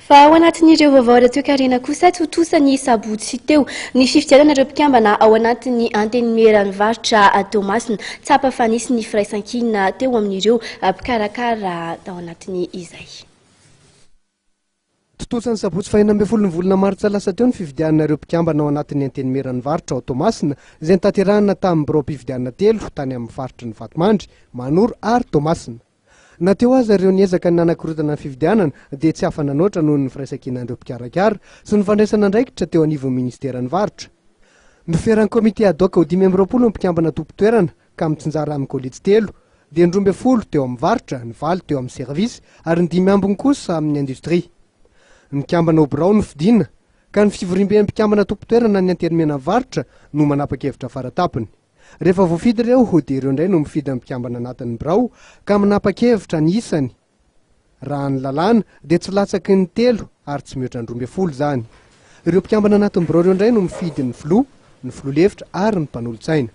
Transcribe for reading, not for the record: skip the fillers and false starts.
Fa ao anatin'ireo vaovao ara-toekarena kosa, tontosa ny sabotsy teo ny fifidianana ireo mpikambana ao anatin'ny Antenimieran'ny varotra Toamasina. Tsapa fa nisy ny firaisankina teo amin'ireo mpikarakara tao anatin'ny izay. Tontosa ny sabotsy faha-16 ny volana martsa lasa teo ny fifidianana ireo mpikambana ao anatin'ny Antenimieran'ny varotra ao Toamasina, izay notanterahina tamin'ny biraom-pifidianana telo tany amin'ny faritry ny Vatomandry, Mahanoro ary Toamasina. Na teo aza ireo niezaka ny nanakorontana ny fifidianana dia tsy afa-nanoatra noho ny firaisankinan'ireo mpikarakara sy ny fandraisana andraikitra teo anivon'ny ministeran'ny varotra. Noferan'ny komite ad hoc ho 25 ny mpikambana tompon-toerana ka mitsinjara amin'ny kolejy telo, dia ny 12 teo amin'ny varotra, ny valo teo amin'ny servisy ary ny dimy ambiny kosa amin'ny indostria. Ny mpikambana ao birao no fidiana ka ny fivoriamben'ny mpikambana tompon-toerana ny antenimieran'ny varotra no manapa-kevitra faratapony. Rehefa voafidy ireo dia ireo indray no mifidy ny mpikambana anatin'ny birao ka manapa-kevitra ny isany. Raha ny lalàna dia tsy latsaky ny telo ary tsy mihoatra ny 12 izany. Ireo mpikambana anatin'ny birao ireo indray no mifidy ny filoha, ny filoha lefitra ary ny mpanolotsaina.